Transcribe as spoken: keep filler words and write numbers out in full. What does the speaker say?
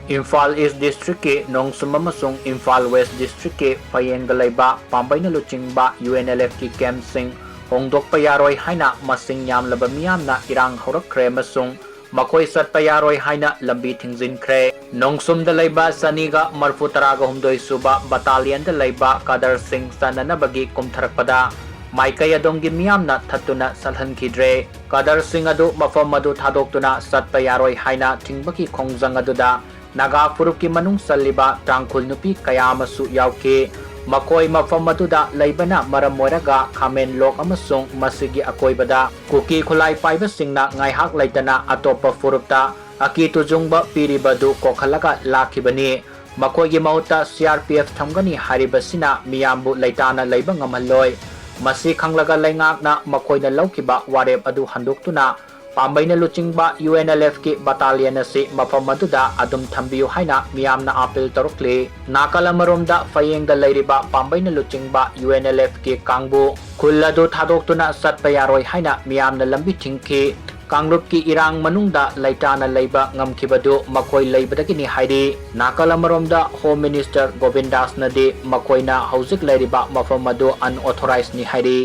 ꯏꯝꯐꯥꯜ ꯏꯁ ꯗꯤꯁꯇ꯭ꯔꯤꯛꯀꯤ ꯅꯣꯡꯁꯨꯝ ꯑꯃꯁꯨꯡ ꯏꯝꯐꯥꯜ ꯋꯦꯁ ꯗꯤꯁꯇ꯭ꯔꯤꯛꯀꯤ ꯐꯌꯦꯡꯗ ꯂꯩꯕ ꯄꯥꯝꯕꯩꯅ ꯂꯨꯆꯤꯡꯕ ꯌꯨ ꯑꯦꯟ ꯑꯦꯜ ꯑꯦꯐꯀꯤ ꯀꯦꯝꯞꯁꯤꯡ ꯍꯣꯡꯗꯣꯛꯄ ꯌꯥꯔꯣꯏ ꯍꯥꯏꯅ ꯃꯁꯤꯡ ꯌꯥꯝꯂꯕ ꯃꯤꯌꯥꯝꯅ ꯏꯔꯥꯡ ꯍꯧꯔꯛꯈ꯭ꯔꯦ ꯑꯃꯁꯨꯡ ꯃꯈꯣꯏ ꯆꯠꯄ ꯌꯥꯔꯣꯏ ꯍꯥꯏꯅ ꯂꯝꯕꯤ ꯊꯤꯡꯖꯤꯟꯈ꯭ꯔꯦ꯫ ꯅꯣꯡꯁꯨꯝꯗ ꯂꯩꯕ ꯆꯅꯤꯒ ꯃꯔꯐꯨ ꯇꯔꯥꯒ ꯍꯨꯝꯗꯣꯏ ꯁꯨꯕ ꯕꯇꯥꯂꯤꯌꯟꯗ ꯂꯩꯕ ꯀꯥꯗꯔꯁꯤꯡ ꯆꯟꯅꯅꯕꯒꯤ ꯀꯨꯝꯊꯔꯛꯄꯗ ꯃꯥꯏꯀꯩ ꯑꯗꯣꯝꯒꯤ ꯃꯤꯌꯥꯝꯅ ꯊꯠꯇꯨꯅ ꯆꯠꯍꯟꯈꯤꯗ꯭ꯔꯦ꯫ ꯀꯥꯗꯔꯁꯤꯡ ꯑꯗꯨ ꯃꯐꯝ ꯑꯗꯨ ꯊꯥꯗꯣꯛꯇꯨꯅ ꯆꯠꯄ ꯌꯥꯔꯣꯏ ꯍꯥꯏꯅ ꯊꯤꯡꯕꯒꯤ ꯈꯣꯡꯖꯪ ꯑꯗꯨꯗ ꯅꯥꯒꯥ ꯐꯨꯔꯨꯞꯀꯤ ꯃꯅꯨꯡ ꯆꯜꯂꯤꯕ ꯇꯥꯡꯈꯨꯜ ꯅꯨꯄꯤ ꯀꯌꯥ ꯑꯃꯁꯨ ꯌꯥꯎꯈꯤ꯫ ꯃꯈꯣꯏ ꯃꯐꯝ ꯑꯗꯨꯗ ꯂꯩꯕꯅ ꯃꯔꯝ ꯑꯣꯏꯔꯒ ꯈꯥꯃꯦꯟ ꯂꯣꯛ ꯑꯃꯁꯨꯡ ꯃꯁꯤꯒꯤ ꯑꯀꯣꯏꯕꯗ ꯀꯨꯀꯤ ꯈꯨꯠꯂꯥꯏ ꯄꯥꯏꯕꯁꯤꯡꯅ ꯉꯥꯏꯍꯥꯛ ꯂꯩꯇꯅ ꯑꯇꯣꯞꯄ ꯐꯨꯔꯨꯞꯇ ꯑꯀꯤ ꯇꯨꯖꯨꯡꯕ ꯄꯤꯔꯤꯕ ꯑꯗꯨ ꯀꯣꯛꯍꯜꯂꯒ ꯂꯥꯛꯈꯤꯕꯅꯤ꯫ ꯃꯈꯣꯏꯒꯤ ꯃꯍꯨꯠꯇ ꯁꯤ ꯑꯥꯔ ꯄꯤ ꯑꯦꯐ ꯊꯝꯒꯅꯤ ꯍꯥꯏꯔꯤꯕꯁꯤꯅ ꯃꯤꯌꯥꯝꯕꯨ ꯂꯩꯇꯥꯅ ꯂꯩꯕ ꯉꯝꯍꯜꯂꯣꯏ꯫ ꯃꯁꯤ ꯈꯪꯂꯒ ꯂꯩꯉꯥꯛꯅ ꯃꯈꯣꯏꯅ ꯂꯧꯈꯤꯕ ꯋꯥꯔꯦꯞ ꯑꯗꯨ ꯍꯟꯗꯣꯛꯇꯨꯅ ꯄꯥꯝꯕꯩꯅ ꯂꯨꯆꯤꯡꯕ ꯌꯨ ꯑꯦꯟ ꯑꯦꯜ ꯑꯦꯐꯀꯤ ꯕꯇꯥꯂꯤꯌꯟ ꯑꯁꯤ ꯃꯐꯝ ꯑꯗꯨꯗ ꯑꯗꯨꯝ ꯊꯝꯕꯤꯌꯨ ꯍꯥꯏꯅ ꯃꯤꯌꯥꯝꯅ ꯑꯥꯄꯤꯜ ꯇꯧꯔꯛꯂꯤ꯫ ꯅꯥꯀꯜ ꯑꯃꯔꯣꯝꯗ ꯐꯌꯦꯡꯗ ꯂꯩꯔꯤꯕ ꯄꯥꯝꯕꯩꯅ ꯂꯨꯆꯤꯡꯕ ꯌꯨ ꯑꯦꯟ ꯑꯦꯜ ꯑꯦꯐꯀꯤ ꯀꯥꯡꯕꯨ ꯈꯨꯜ ꯑꯗꯨ ꯊꯥꯗꯣꯛꯇꯨꯅ ꯆꯠꯄ ꯌꯥꯔꯣꯏ ꯍꯥꯏꯅ ꯃꯤꯌꯥꯝꯅ ꯂꯝꯕꯤ ꯊꯤꯡꯈꯤ꯫ ꯀꯥꯡꯂꯨꯞꯀꯤ ꯏꯔꯥꯡ ꯃꯅꯨꯡꯗ ꯂꯩꯇꯥꯅ ꯂꯩꯕ ꯉꯝꯈꯤꯕꯗꯨ ꯃꯈꯣꯏ ꯂꯩꯕꯗꯒꯤꯅꯤ ꯍꯥꯏꯔꯤ꯫ ꯅꯥꯀꯜ ꯑꯃꯔꯣꯝꯗ ꯍꯣꯝ ꯃꯤꯅꯤꯁꯇꯔ ꯒꯣꯕꯤꯟꯗꯥꯁꯅꯗꯤ ꯃꯈꯣꯏꯅ ꯍꯧꯖꯤꯛ ꯂꯩꯔꯤꯕ ꯃꯐꯝ ꯑꯗꯨ ꯑꯟꯑꯣꯊꯣꯔꯥꯏꯖꯅꯤ ꯍꯥꯏꯔꯤ꯫